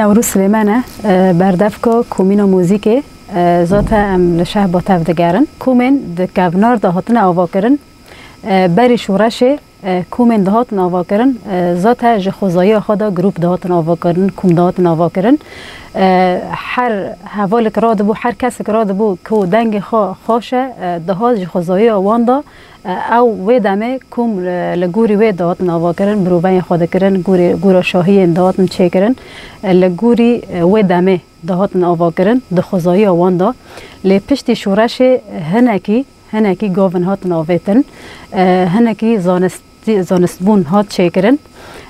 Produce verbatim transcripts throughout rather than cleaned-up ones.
Newroz Silêman e, e, berdevka komîna muzîkê, e, zate em li Şehba tev digerin. Komên di kevnar de hatine avakirin, e, berî şoreşê, e, komên dihatin avakirin, e, zate ji xwezayîya xwe de grûp dihatin avakirin, kom dihatin avakirin. E, her hevalek radibû, her kesek radibû ku dengê xwe xweş e, e, dihat ji xwezayîya wan de, e, ew wê demê kom, e, li gorî wê dihatin avakirin, biroveyên xwe dikirin, gorî, gora şahiyên dihatin çêkirin, e, li gorî, e, wê demê dihatin avakirin, di xwezayîya wan de. Lê piştî şoreşê hinekî, hinekî gavin hatin avêtin, e, hinekî zanistî-, zanistbûn hat çêkirin.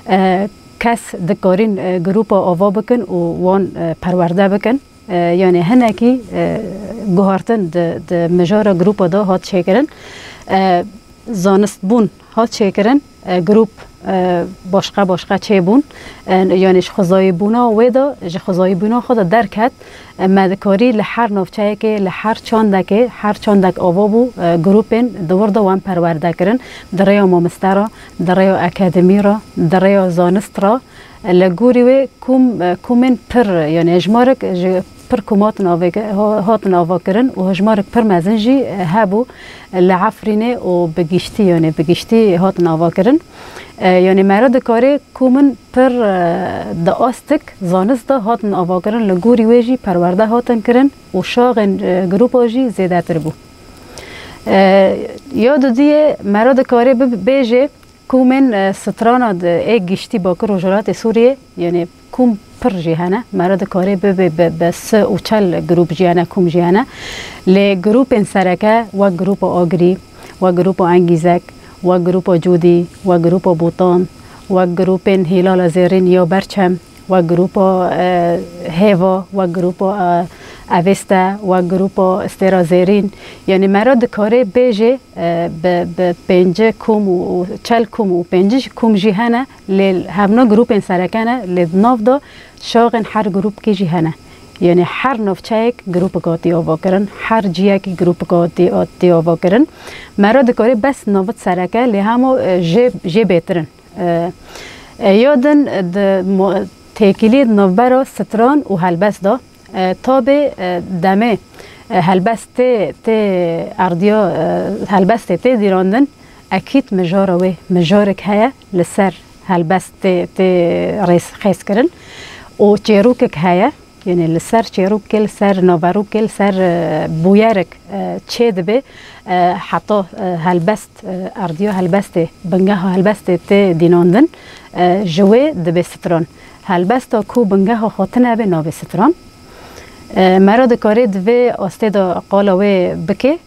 E, kes dikarîn, e, grûpa ava bikin û wan, e, perwerde bikin. E, yanî hinekî, e, guhartin di, di mijara grûpa de hat çêkirin. E, zanistbûn hat çêkirin, e, grûp, e, başqa başqa çêbûn. E, yanî ji xwezayîbûna wê de, ji xwezayîbûna xwe de derket, e, me dikarî li her navçeyekê, li her çandekê, her çandek ava bû, e, grûpên di wir de wan perwerde kirin. Di rêya mamoste re, di rêya akademî re, di rêya zanist re, e, li gorî wê kom, e, komên pir, yanî hejmarek ji pir kom hatin avê-, ha-, hatin avakirin û hejmarek pir mezin jî, e, hebû li Efrînê û bi giştî, yanî bi giştî hatin avakirin. E, yanî me re dikarê komên pir, e, di astik zanist de hatin avakirin, li gorî wê jî perwerde hatin kirin û şaxên, e, grûpa jî zêdetir bû. E, ya dudiyê me re dikarê bib-, bêjê, Komên, e, strana di ê giştî Bakur Rojhilatê Sûriyê, yanî kom pir jî hene, me re dikarê bibe bi, bi si û çel grûp jî hene, kom jî hene. Lê grûpên sereke wek grûpa Agirî, wek grûpa Engîzek, wek grûpa Cûdî, wek grûpa Botan, wek grûpên Hîlala Zêrîn ya Berçem, wek grûpa, e, Hêva, wek grûpa, e, Avesta, wek grûpa Stêra Zêrîn. Yanî me re dikarê bêjê, e, bi, bi pêncî kom û, û çel kom û pêncî kom jî hene, lê hevna grûpên sereke ne, lê di nav de şaxên her grûpkê jî hene. Yanî her navçeyek grûpek hatî avakirin, her ciyekî grûpek hatî, hatî avakirin. Me re dikarê bes navit sereke, lê hema, e, jê, jê bêtir in. E, e, ya din, e, di mo-, têkiliyê di navbera stran û helbest de, e, tabê, e, demê, e, helbest tê, tê erdiya, e, helbestê tê dîrandin, ekîd mijara wê, mijarek heye li ser helbest tê, tê rêz, xêz kirin û çêrokek heye. Yanî li ser çêrokê, li ser naverokê, li ser, e, bûyerek, e, çê dibe, e, heta, e, helbest, e, erdiya helbestê, bingeha helbestê tê dînandin, e, ji wê dibe stran. Helbesta ku bingeha xwe tune be nabê stran. E, me re dikarê di vê astê de qala wê bike.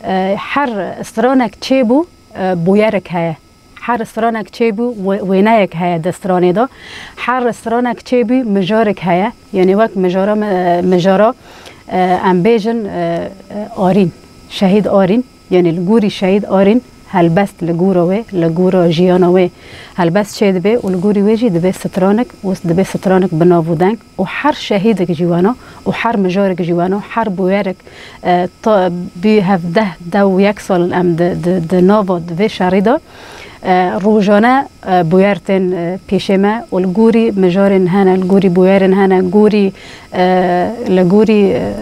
E, her stranek çêbû, e, bûyerek heye. Her stranek çêbû, we-, wêneyek heye di stranê de. Her stranek çêbû, mijarek heye. Yanî wek mijara me-, mijara, e, em bêjin, e, e, Arîn, Şehîd Arîn. Yanî li gorî Şehîd Arîn helbest li gora wê, li gora jiyana wê helbest çêdibe û li gorî wê jî dibe stranek û dibe stranek bi nav û deng û her şehîdek jî wena û her mijarek jî wena, her bûyerek, e, ta bî hevdeh, deh û yek sal in em di, di, di nava di vê şerî de, e, rojane, e, bûyer tên, e, pêşê me û li gorî mijarên hene, li gorî bûyerên hene, gorî, e, li gorî, e,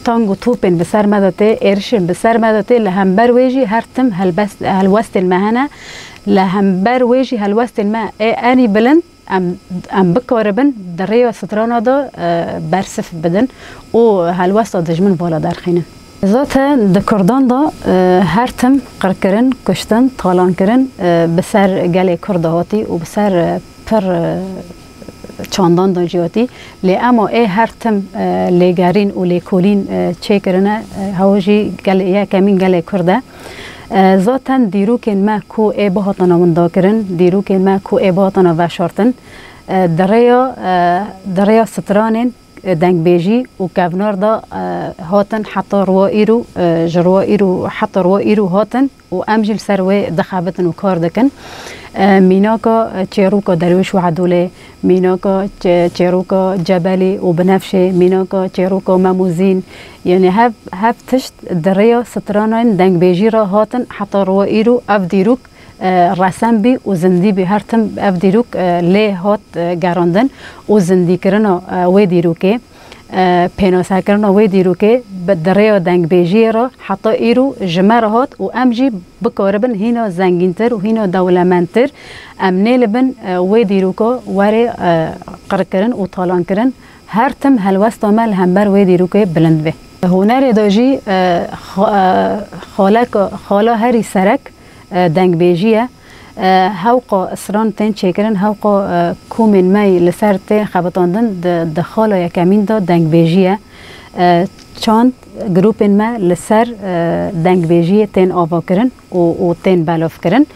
tang û topên bi ser me de tê, êrişên bi ser me de tê, li hember wê jî her tim helbest, helwestên me hene, li hember wê jî helwestên me ê enî bilind em, em bikaribin di rêya strana de, e, bersiv bidin û helwesta dijmin vala derxînin. Zaten di Kurdan de, e, her tim qirkirin, kuştin, talankirin, e, bi ser gelê Kurd de hatî û bi ser, e, pir, e, çandan de jî hatî. Lê ema ê her tim, e, lêgerîn û lêkolîn, e, çêkirine, e, hewa jî gelê yekemîn gelê Kurd e. E, zaten dîrokên me ku ê bihatana windakirin, dîrokên me ku ê bihatana veşartin, e, di rêya, e, di rêya stranên, e, dengbêjî û kevnar de, e, hatin heta ruwa îro, e, ji ruwa îro heta ruwa îro hatin û em jî li ser wê dixebitin û kar dikin. E, mînaka, e, çêroka Derwêş Wehdolê, mînaka çê-, çêroka Cebelî û Binefşê, mînaka çêroka Mem û Zîn, yanî hev, hev tişt di rêya stranên dengbêjî re hatin heta ruwa îro ev dîrok e, resem bî û zindî bî. Her tim ev dîrok, e, lê hat, e, gerandin û zindîkirina, e, wê dîrokê, e, pênasekirina wê dîrokê bi, di rêya dengbêjiyê re heta îro ji me re hat û em jî bikaribin hîna zengîntir û hîna dewlemendtir em nêlibin, e, wê dîroka were, e, qirkirin û talankirin. Her tim helwesta me li hember wê dîrokê bilind be. Hunerê de jî, e, xa-, e, xaleka, xala herî serek, e, dengbêjî ye. E, hewqa stran tên çêkirin, hewqa, e, komên me yî li ser tên xebitandin di, di xala yekemîn de dengbêjî ye. E, çand grûpên me li ser, e, dengbêjiyê tên avakirin û, û tên belavkirin.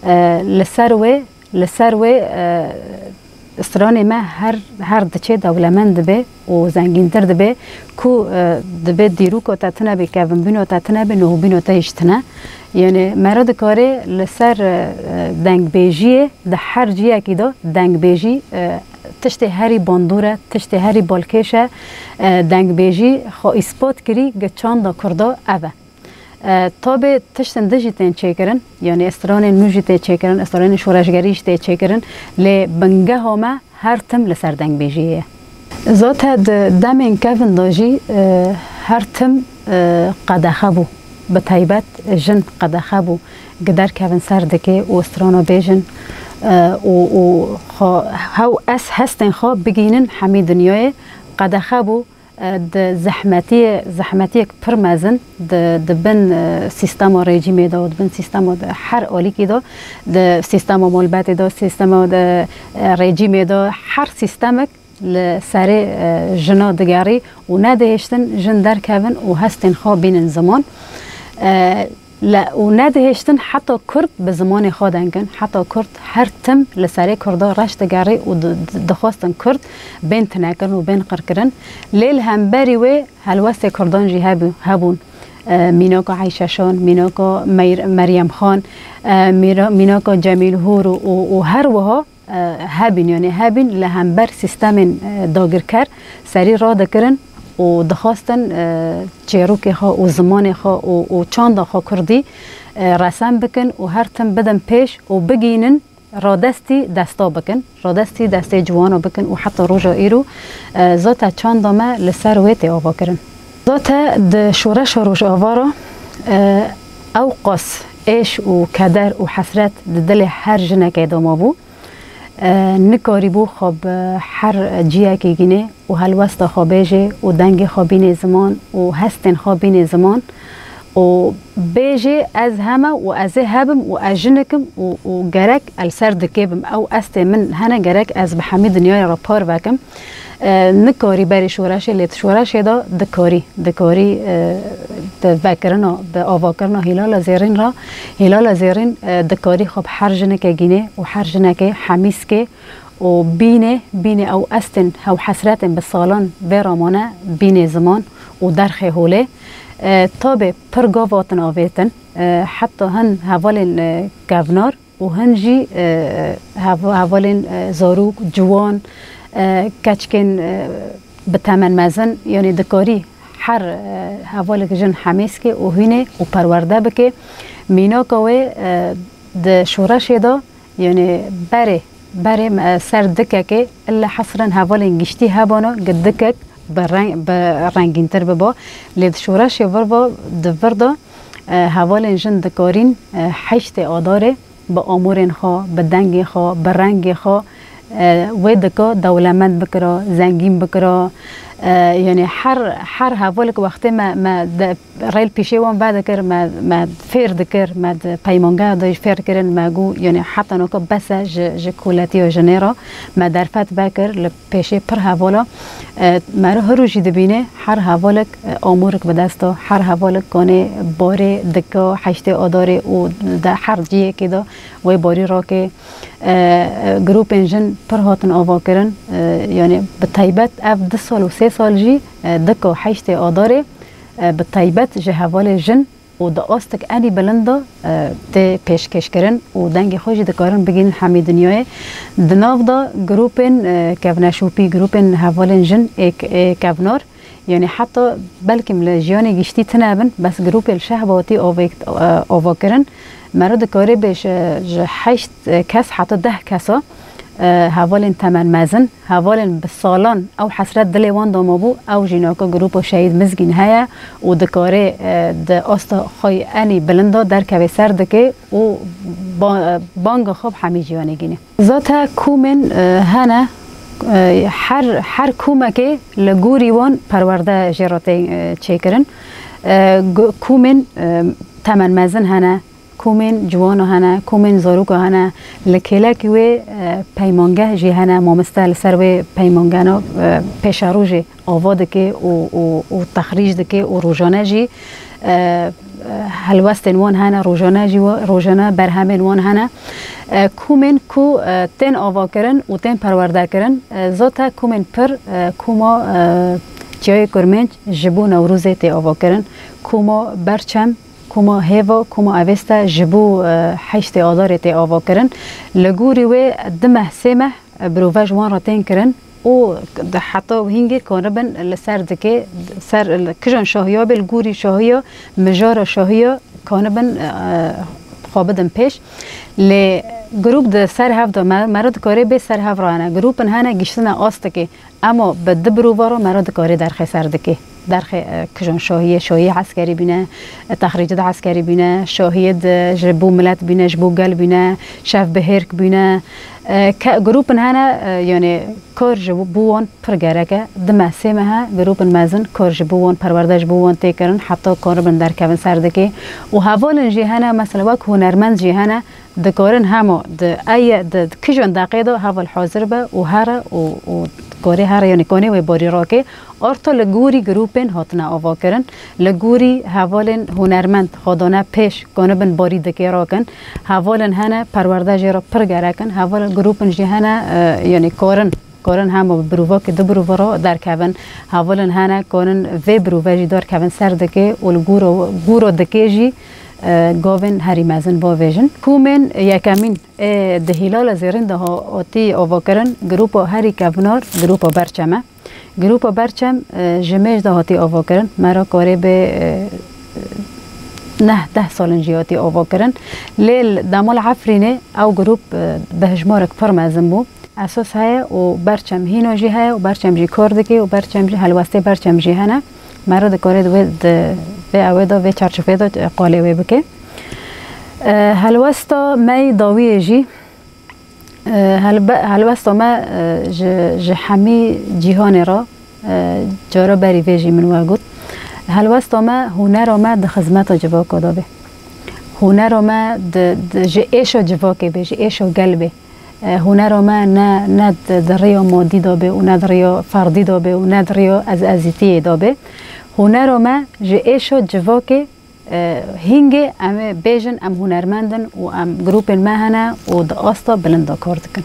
E, li ser wê, li ser wê, e, stranê me her, her diçe dewlemend dibe û zengîntir dibe, ku, e, dibe dîroka te tune be, kevinbûna te tune be, nûbûna te jî tune. Yanî mero dikare li ser, e, dengbêjiyê di her ciyekî de dengbêjî, e, tiştê herî bandor e, tiştê herî balkêş e. E, dengbêjî xwe îspat kirî gi çanda Kurda ev e. E, tabê tiştin din jî tên çêkirin, yanî stranên nû jî tê çêkirin, stranên şoreşgerî jî tê çêkirin, lê bingeha me her tim li ser dengbêjiyê ye. Zaten di demên kevin de jî, e, her tim, e, qedexe bû, bi taybet jin qedexe bû, gi derkevin ser dikê û strana bêjin, e, û, û xwe, hew ez hestên xwe bigînin hemî dinyayê qedexe bû. E, di zehmetiyê, zehmetiyek pir mezin di, di bin, e, sîstema rejîmê de û di bin sîstema de her alîkî de, di sîstema malbatê de, sîstema de, e, rejîmê de, her sîstemek li serê, e, jina digerî û nedihêştin jin derkevin û hestên xwe bînin ziman. E, Le, û nedihêştin heta Kurd bi zimanê xwe deng in, heta Kurd her tim li serê Kurda reş digerî û di-, di-, dixwestin Kurd bên tinekirin û bên qirkirin. Lê li hemberî wê helwestê Kurdan jî hebû-, hebûn. E, mînaka Eyşe Şan, mînaka Meyr-, Meryem Xan, e, mîra-, mînaka Cemîl Hûr û, û, û her wiha e, hebîn, yanî hebîn li hember sîstemên, e, dagirker serî radikirin û dixwestin, e, çêrokê xwe û zimanê xwe û, û çanda xwe kurdî, e, resem bikin û her tim bidin pêş û bigînin radestî desta bikin, radestî destê ciwana bikin û heta roja îro, e, zate çanda me li ser wê tê avakirin. Zate di şoreşa Rojava re, e, ew qas êş û keder û hesret di dilê her jinekê de mabû. E, nikarîbû xwe bi her ciyekê gînê û helwesta xwe bêjê û dengê xwe bînê ziman û hestên xwe bînê ziman û bêjê, ez heme û ez ê hebim û ez jinik im û, û gerek el ser dikê bim. Ew estê min hene, gerek ez bi hemî dinyayê re par vekim. E, nikarî berî şoreşê, lê di şoreşê de dikarî, dikarî, e, di vekirina, di avakirina Hîlala Zêrîn re, Hîlala Zêrîn, e, dikarî xwe bi her jinekê gînê û her jinekê hemîskê û bînê, bînê ew estên hew hesretên bi salan vê re mane, bînê ziman û derxê holê. E, tabê pir gav hatin avêtin, e, heta hin hevalên, e, kevnar û hin jî, e, hev-, hevalên, e, zarok, ciwan, e, keçikên, e, bi temen mezin, yanî dikarî her, e, hevalek jin hemêz ke û hînê û perwerde bike. Mînaka wê, e, di şoreşê de, yanî berê, berê, e, ser dikekê, ille hesren hevalên giştî hebana, gi dikek bi reng-, bi rengîntir biba. Lê di şoreşê vir ve, di vir de, e, hevalên jin dikarîn, e, heştê Adarê, bi amûrên xwe, bi dengê xwe, bi rengê xwe, e, wê dika dewlemend bikira, zengîn bikira. E, yanî her, her hevalek wextê me, me de rê li pîşê wan vedikir, me, me fêr dikir, me di peymangeha de jî fêr kirin, me got, yanî heta noka bes e ji, ji koletiya jinê re, me derfet vekir, li pêşê pir hevala, e, meriv her rojî dibîne, her hevalek, e, amûrek bi dest e, her hevalek kanê barê dika heştê Adarê û di her ciyekê de wê barî rake. E, e, grûpên jin pir hatin avakirin, e, yanî bi taybet ev du sal û sê sal jî, e, dika heştê Adarê, e, bi taybet ji hevalê jin û di astek enî bilind de, e, tê pêşkêşkirin û dengê xwe jî dikarin bigihînin hemî dinyayê. Di nav de grûpên, e, kevneşopî, grûpên hevalên jin ê, ê kevnar, yanî heta belkî li jiyanê giştî tune bin, bes grûpê li Şehbatî avêk-, e, avakirin, Mero dikarê bê ji, ji heşt kes heta deh kesa, e, hevalên temenmezin, hevalên bi salan ew hesret dilê wan de mabû, ew jî naka grupa Şehîd Mizgîn heye û dikarê, e, di asta xwe yê enî bilind de derkeve ser dike û ba-, banga xwe bi hemî cîhanê gîne. Zate komên, e, hene, e, her, her komekê li gorî wan perwerde jê re tê, e, çêkirin. E, gu-, komên, e, temenmezin hene, komên ciwano hene, komên zaroka hene. Li kêlekî wê, e, peymangeh jî hene, mamoste li ser wê peymangehna, e, pêşerojê ava dike û, û, û texrîc dike û rojane jî, e, e, helwestên wan hene, rojane jî wa-, rojane berhemên wan hene. E, komên ku, e, tên avakirin û tên perwerdekirin, e, zate komên pir, e, koma, e, Çiyayê Kurmênc ji bo Newrozê tê avakirin, koma Berçem, koma Hêva, koma Avesta ji bo, e, heştê Adarê tê avakirin. Li gorî wê du meh, sê meh, e, birove ji wan re tên kirin û heta hingê kanibin li ser dikê, ser kijan şahiya bê, li gorî şahiya, mijara şahiya kanibin, e, xwe bidin pêş. Lê grûp di ser hev de me, mero dikarê bê ser hev rane. Grûpin hene giştine astikê. Ema bi du birova re mero dikarê derxê ser dikê. Derxê, e, kijan şahiyê, şahiyê eskerî bîne, e, texrîcê di eskerî bîne, şahiyê di ji bo milet bîne, ji bo gel bîne, şevbihêrk bîne. E, ke-, grûpin hene, e, yanî kar ji bo wan pir gerek e. Du meh, sê meh e, grûpin mezin kar ji bo wan, perwerde ji bo wan tê kirin, heta karibin derkevin ser dikê. Û hevalên jî hene, mesela wek hunermend jî hene, dikarin hema di eye, di, di kijan deqê de heval hazir be û here û, û karê here, yanî kanê wê barî rake. Arta li gorî grûpên hatine avakirin, li gorî hevalên hunermend xwe dane pêş, kanibin barî dikê rakin. Hevalên hene perwerde jê re pir gerek in. Heval grûpin jî hene, e, yanî karin, karin hema bi birovakê du birova re derkevin. Hevalên hene karin vê birove jî derkevin ser dikê û li goro, goro dikê jî, e, gavên herî mezin bavêjin. Komên yekemîn ê di Hîlala Zêrîn de ha-, hatî avakirin, grûpa herî kevnar, grûpa Berçem e. Grûpa Berçem, e, ji mêj de hatî avakirin. Mero karê bê, e, neh deh salin jî hatî avakirin. Lê li, dema li Efrînê ew grûp, e, bi hejmarek pir mezin bû. Esas heye û Berçem hîno jî heye û Berçem jî kar dike û Berçem jî, helwestê Berçem jî hene. Mero dikarê di wê, di vê ewê de, vê çarçovê de, e, qalê wê bike. E, helwesta me yê dawiyê jî, e, helbe-, helwesta me, e, ji, ji hemî cîhanê re, e, cara berî vê jî min we got. Helwesta me, hunera me di xizmeta civaka de be. Hunera me di, di, ji êşa civakê be, ji êşa gel be. E, hunera me ne, ne di, di rêya madî de be û ne di rêya ferdî de be û ne di rêya ez-, ezîtiyê de be. Hunera me ji êşa civakê, e, hingê em ê bêjin em hunermend in û em grûpên me hene û di asta bilind de kar dikin.